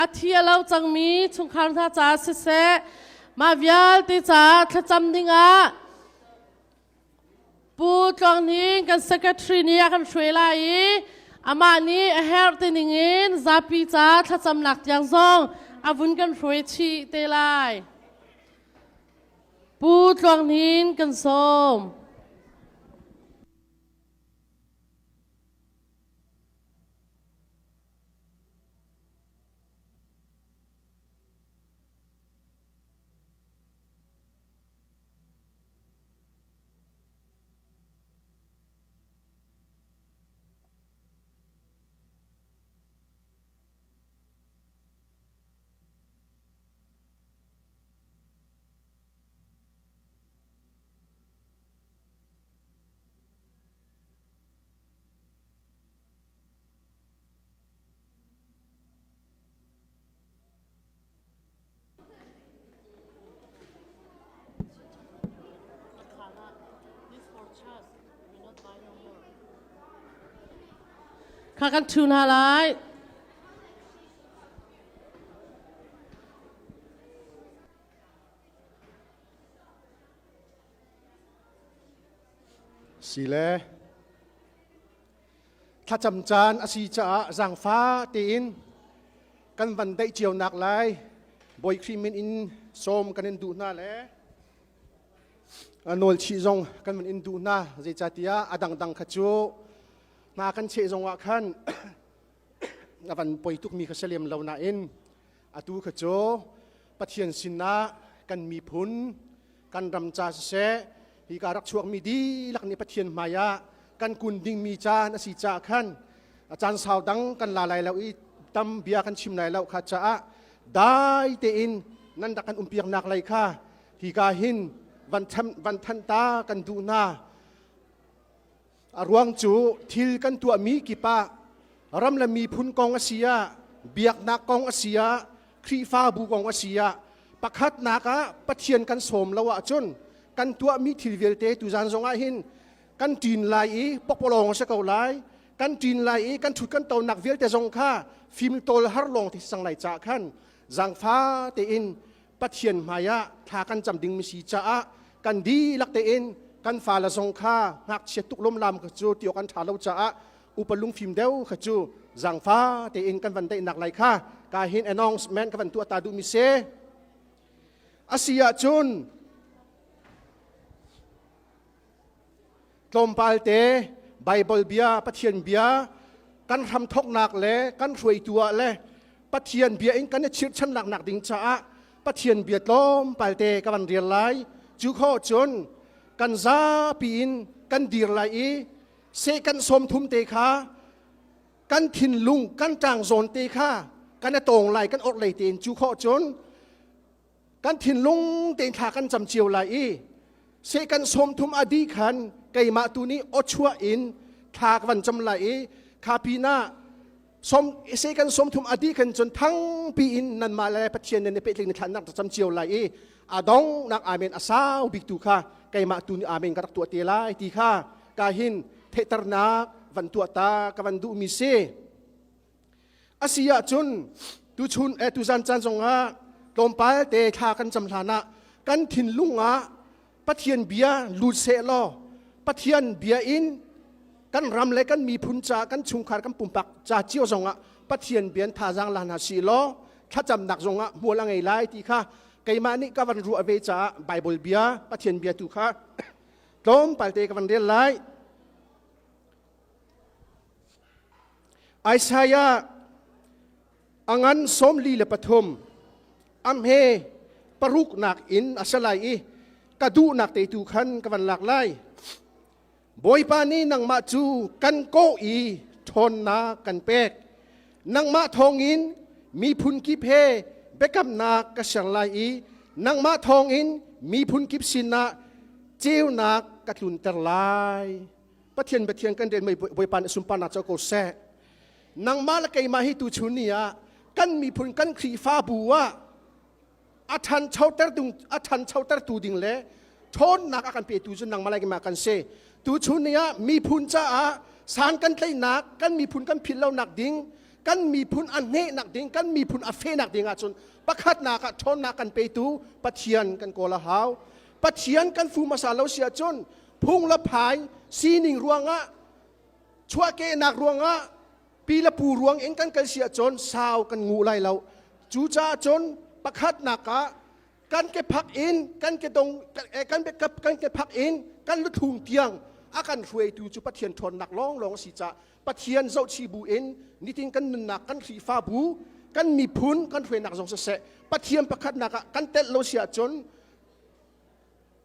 A thi a lo cangmi chungkhar hna caah siseh, mah vialte caah thlacam dingah Pu Tluang Hning kan secretary nih a kan hruai lai i amah nih a herh ti ningin zapi ca thlacamnak tiang zong a vun kan hruai chih te lai. Pu Tluang Hnin kan sawm. Kha kan ṭhu hna lai. Sile thlacam caan a si caah zaangfa tein kan van daih cio nak lai Bawi Khrih min in sawm kan in duh hna le nawl chih zong kan van in duh hna. Zeicahtiah a dangdang kha cu hna kan cheh zong ah khan a van poi tukmi kha si lem lo nain atu kha cu Pathian sinah kan miphun kan ram ca siseh hi ka rak chuakmi dihlak nih Pathian hmai ah kan kun dingmi caan a si caah khan a caan sau dang kan la lai lo i tam bia kan chim lai lo kha caah dai tein nan rak kan umpiaknak lei kha hi ka hin van van than ta kan duh hna. A ruang cu thil kan tuahmi kip ah ram le miphun kong a si ah, biaknak kong a si ah, Khrihfabu kong a si ah, pakhatnak ah Pathian kan sawm lo ahcun kan tuahmi thil vialte tuzan zong ah hin kan ṭin lai i pokpalawng a si ko lai. Kan ṭin lai i kan ṭhut kan tonak vialte zong kha fimtawl har lawng ti sang lai caah khan zaangfa tein Pathian hmaiah thla kan cam dingmi si caah kan dihlak tein kan fale zong kha ngakchia tuk lomlam kha cu ti awk an ṭha lo caah upa lungfim deuh kha cu zaangfa tein kan van daihnak lai kha ka hin announcement ka van tuah ta duhmi si. Asi ahcun tlawmpal te Bible bia, Pathian bia kan hramthoknak le kan hruaitu ah le Pathian bia in kan i chirhchannak nak ding caah Pathian bia tlawmpal te ka van rial lai. Cu kho cun kan zapi in kan dir lai i seh kan sawm thum te kha kan thinlung kan ṭang zawn te kha kan i tawng lai, kan orhlei tein. Cu khawh cun kan thinlung tein thla kan cam cio lai i seh kan sawm thum a dih khan keimah tu nih awchuah in thla ka van cam lai i kha pinah som seh kan sawm thum a dih khan cun thangpi in nanmah le Pathian nan i pehtling ni thla nak cam cio lai i a dong nak amen a sau bik tu kha keimah tu nih amen ka rak tuah te lai ti kha ka hin theihternak van tuah ta ka van duhmi si. Asi ahcun tuchun eh tuzan caan zongah tlawmpal te thla kan cam hlan ah kan thinlung ah Pathian bia lut seh law Pathian bia in kan ram le kan miphun ca, kan chungkhar, kan pumpak ca cio zongah Pathian bia in thazaang la hna si law thlacamnak zongah hmual a ngei lai ti kha keimah nih ka van ruah ve caah Bible bia, Pathian bia tu kha tlawmpal te ka van rel lai. Isaiah a ngan 43 am he paruknak in a si lai i ka duhnak te tu khan ka van lak lai. Bawipa nih nangmah cu kan kawh i ṭhawnnak kan pek. Nangmah thawngin miphun kip he biakamnak ka ser lai i nangmah thawngin miphun kip sinah ceunak ka tlunter lai. Pathian Pathian kan rian Bawipa nih sunparnak co ko seh. Nangmah le keimah hi tuchun ni ah kan miphun kan Khrihfabu ah a ṭhanchoter a ṭhanchotertu ding le ṭhawnnak a kan petu cu nangmah le keimah kan si. Tuchun ni ah miphun caah san kan tlaihnak, kan miphun kan philh lonak ding, Kan miphun a hnehnak ding, kan miphun a fehnak ding ahcun pakhatnak ah ṭhawnnak kan petu Pathian kan kawl a hau. Pathian kan fu hmasa lo si ahcun phung le phai sining ruangah chuahkehnak ruangah pi le pu ruang in kan kal si ahcun sau kan ngu lai lo. Cucaah cun pakhatnak ah kan ke phak in kan ke dong kan kan ke phak in kan luthlung tiang a kan hruaitu cu Pathian ṭhawnnak lawnglawng a si caah Pathian zohchih bu in nitin kan nunnak kan Khrihfabu kan miphun kan hruainak zong siseh Pathian pakhatnak ah kan telh lo si ahcun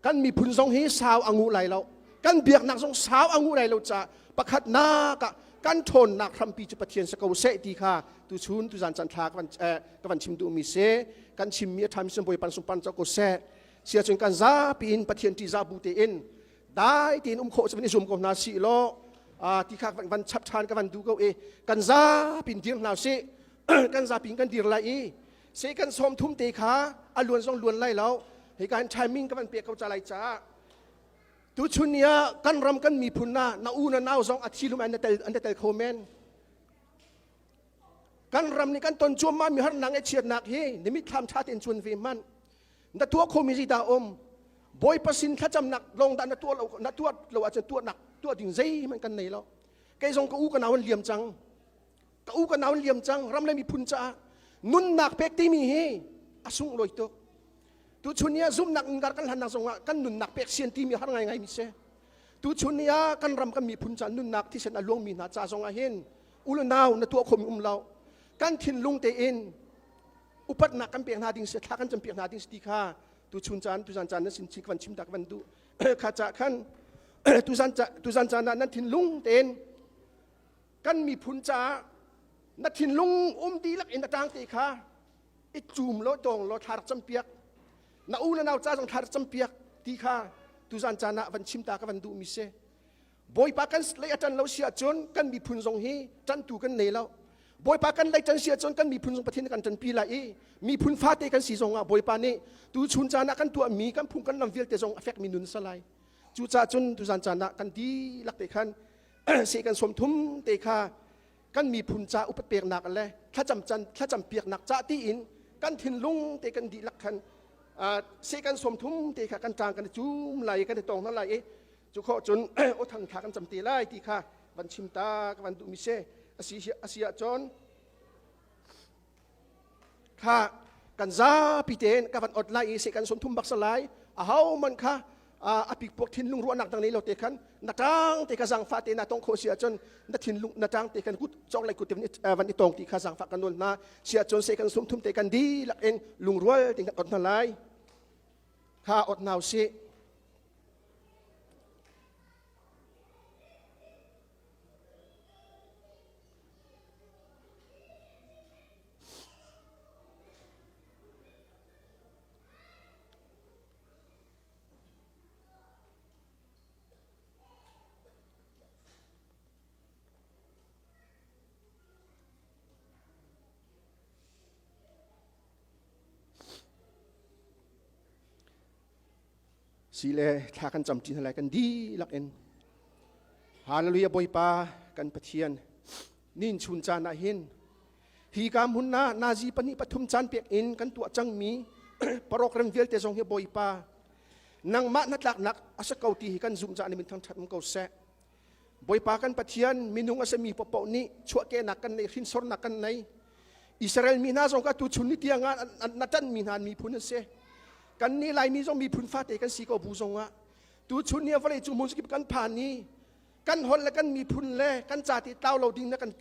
kan miphun zong hi sau a nguh lai lo, kan biaknak zong sau a nguh lai lo caah pakhatnak ah kan ṭhawnnak hrampi cu Pathian si ko seh ti kha tuchun tuzan caan thla ka van chim duhmi si. Kan chimmi a ṭhami sin Bawipa sungpan co ko seh. Sia cun kan zapi in Pathian ṭihzah bu tein dai tein um khawh cu van i zum ko hna sih law ti kha van chap ṭhan ka van duh ko i kan zapi in dir hna sih. Kan zapi in kan dir lai i se kan sawm thum te kha a luan zong luan lai lo. Hi ka hin timing ka van pek ko ca lai caah tuchun ni ah kan ram kan miphun na na u na nau zong a thi lum an tel an tel kho men. Kan ram nih kan ton cuam mi harnak e chiatnak hi nimit thlam tha ten chun ve man na tuah kho mi zi da um Bawipa sin thlacamnak long dah na tuah lo na tuah lo ahcun tuahnak tuah ding zeihmanh kan nei lo. Kei zong ka u ka nau an liam cang, ka u ka nau an liam cang. Ram le miphun caah nunnak pek timi hi a sunglawi tuk. Tuchun ni ah zumhnak ngar kan hlannak zongah kan nunnak pek sian timi har ngai ngai mi si. Tuchun ni ah kan ram kan miphun caah nunnak thisen a luangmi hna ca zongah hin u le nau na tuah khomi um lo. Kan thinlung tein upatnak kan pek hna ding si, thla kan cam piak hna ding si ti kha tuchun caan tuzan caan na sin chi kan chim ta ka van duh kha ca khan tuzan tuzan caan ah nan thinlung tein kan miphun caah na thinlung um dihlak in a tang te kha i cum lo tawng lo thla rak campiak na u na nau ca zong thla rak campiak ti kha tuzan caan ah van chim ta ka van duh mi si. Bawipa kan lei a ṭan lo si ahcun kan miphun zong hi ṭantu kan nei lo. Bawipa kan lei ṭan si ahcun kan miphun zong Pathian kan ṭanpi lai i miphun fate kan si zong ah Bawipa nih tu chun caan ah kan tuahmi kan phung kan lam vialte zong a fekmi nun sa lai. Cucaah cun tuzan caan ah kan dihlak te khan seh kan sawm thum te kha kan miphun ca upat peknak le thlacam can thlacam piaknak ca tiin kan thinlung te kan dihlak khan seh kan sawm thum te kha kan ṭang kan i cum lai i kan i tong hna lai i cu khawh cun aw thang thla kan cam te lai ti kha van chim ta ka van duhmi si. Asi asi ahcun kha kan zapi tein ka van ot lai i se kan sum thum bak sa lai. A ho man kha a pikpuak thinlung ruahnak dang nei lo te khan na tang te kha zangfa te na tong kho si ahcun na thinlung na tang te khan kut chok lai kut te van i tong ti kha zangfa kan nawl hna. Si ahcun se kan sum thum te kan dihlak in lungrual ting kan ot hna lai kha ot nau si. Si le thla kan cam ṭi hna lai kan dihlak in. Hallelujah. Bawipa kan Pathian, nin chun caan ah hin hi ka hmun ah nazi pahnih pathum caan pek in kan tuah cangmi program vialte zong hi Bawipa nangmah hnatlaknak a si ko ti hi kan zumh caah min thangṭhat um ko seh. Bawipa kan Pathian, minung a simi paohpaoh nih chuahkehnak kan nei, hrinsornak kan nei. Israel mi hna zong kha tuchun ni tiang ah na ṭanhmi hna miphun an si. Kan nih Laimi zong miphun fate kan si ko bu zong ah tuchun ni vawlei cung hmun kip kan phan i kan holh le kan miphun le kan ca ti tlau lo ding na kan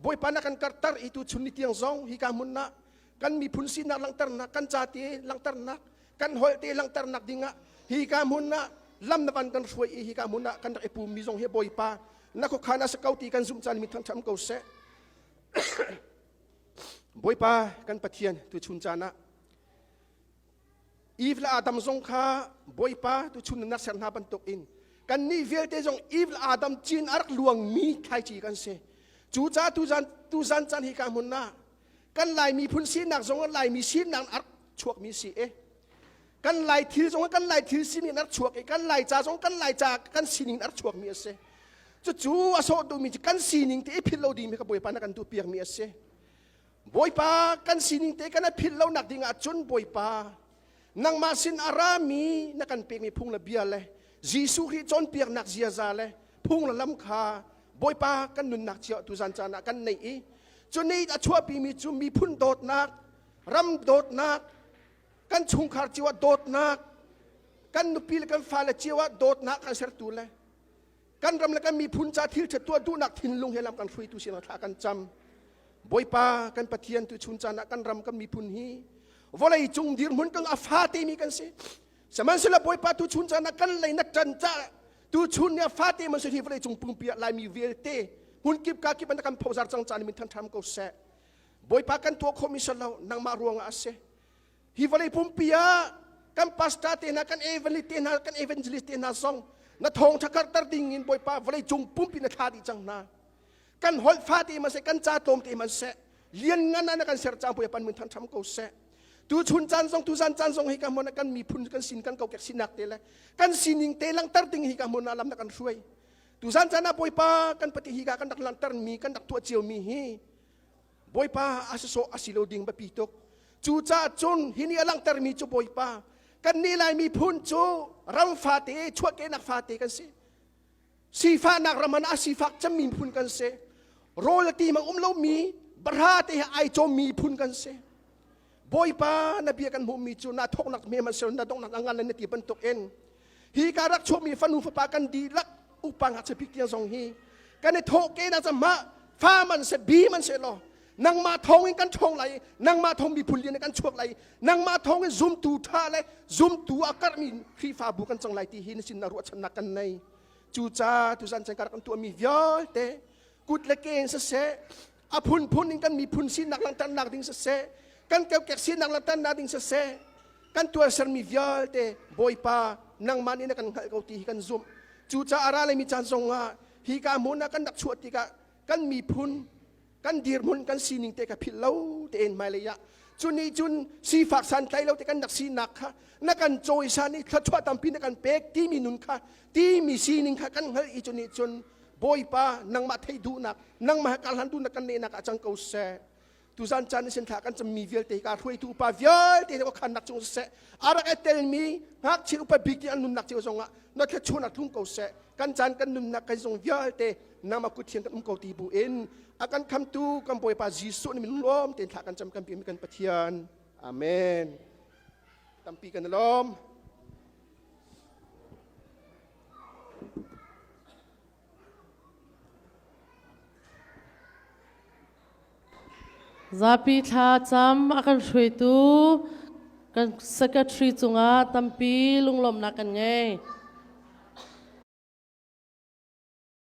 Bawipa na kan karter i tuchun ni tiang zong hi ka hmun ah kan miphun sinak langhternak, kan ca ti langhternak, kan holh te langhternak dingah hi ka hmun ah lam na van kan hruai i hi ka hmun ah kan rak i pummi zong hi Bawipa na khuakhan a si ko ti kan zumh caan mi thangṭhat ko seh. Bawipa kan Pathian, tuchun caan ah Eve le Adam zong kha Bawipa tuchun na ser hna bantuk in kan nih vialte zong Eve le Adam cin a rak luangmi thlaici kan si. Cu ca tuzan tuzan caan hi ka hmun ah kan Lai miphun sinak zong Laimi sinak a rak chuakmi si e. Kan Lai thil zong kan Lai thil sining a rak chuak i kan Lai ca zong kan Lai ca kan sining a rak chuakmi a si. Cucu a sawh duhmi cu kan sining te i philh lo ding mi kha Bawipa na kan duh piakmi a si. Bawipa kan sining te kan i philh lo nak ding ah cun Bawipa nangmah sin a rami na kan pekmi phung le bia le Jesuh Khrih cawnpiaknak ziaza le phung le lam kha Bawipa kan nunnak cio tuzan caan ah kan neih i cu nih a chuahpimi cu miphun dawtnak, ram dawtnak, kan chungkhar cio ah dawtnak, kan nupi le kan fale cio ah dawtnak kan sertu le kan ram le kan miphun ca thil ṭha tuah duhnak thinlung he lam kan hruaitu sinah thla kan cam. Bawipa kan Pathian tu chun caan ah kan ram kan miphun hi vawlei cung dirhmun kang a fate mi kan si. Sihmanhsehlaw Bawipa tu chun caan ah kan lei na ṭan ca tu chun ni a fate man si hi vawlei cung pumpi ah Laimi vialte hmun kip ka kip an kan phozar cang caan min than ṭham ko seh. Bawipa kan tuah khawhmi si lo nangmah ruangah a si. Hi vawlei pumpi ah kan pastor te hna, kan evangelist te hna, kan evangelist te hna zong na thawngṭha karhter ding in Bawipa vawlei cung pumpi na thla dih cang hna. Kan holh fa te man seh, kan ca tlawm te man seh, lian ngan ah na kan ser cang Bawipa min than ṭham ko seh. Tu chun caan zong tu zan caan zong hi ka hmun ah kan miphun kan sin kan kokek sinak te le kan sining te langhter ding hi ka hmun ah lam na kan hruai. Tu zan caan ah Bawipa kan pati hi ka kan rak langhter mi kan rak tuah cio mi hi Bawipa a sawh a si lo ding biapi tuk. Cucaah cun hi nih a langhtermi cu Bawipa kan nih Lai miphun cu ram fate chuahkehnak fate kan si. Sifahnak ram ah a sifak cemmi miphun kan si. Rawl a ti mang um lomi bahra te he ai cawmmi phun kan si. Bawipa na bia kan hmuhmi cu na thawknak hme man na donghnak a ngan na ti bantuk in hi ka rak chuahmi fanu fapa kan dihlak upa ngakchia bik tiang zong hi kan i thawh ke na ma fa man se bi man se law nangmah thawng in kan ṭhawng lai nangmah thawng miphun lian kan chuak lai nangmah thawng in zumtu ṭha le zumtu a karhmi Khrihfabu kan cang lai ti hi na sin na ruahchannak kan nei cuca tuzan chan kan tuahmi vialte kut le ke in siseh a phunphun in kan miphun sinak langhternak ding siseh kan kokek sinak langhternak ding siseh kan tuarsermi vialte Bawipa nangmah nih na kan hngalh ko ti hi kan zumh. Cucaah a ra laimi caan zongah hi ka hmun ah kan rak chuah tikah kan miphun kan dirhmun kan sining te kha philh lo tein hmailei ah cu nih cun sifak santlai lo te kan rak sinak kha na kan cawisan i thluachuah tampi na kan pek timi nun kha timi sining kha kan hngalh i cu nih cun Bawipa nangmah theih duhnak nangmah karhlan duhnak kan nehnak ah cang ko seh. Tuzan caan in thla kan cammi vialte ka hruaitu upa vialte ka khannak cung seh. A rak i telmi ngakchia upa bik an nunnak cio zongah na thluachuahnak tlung ko seh. Kan caan kan nunnak kan zong vialte nangmah kut thiang kan um ko ti bu in a kan khamtu kan Bawipa Jesuh nih min lawm tein thla kan cam kan biami kan Pathian. Amen. Tampi kan i lawm. Zapi thlacam a kan hruaitu kan secretary cungah tampi lunglawmhnak kan ngei.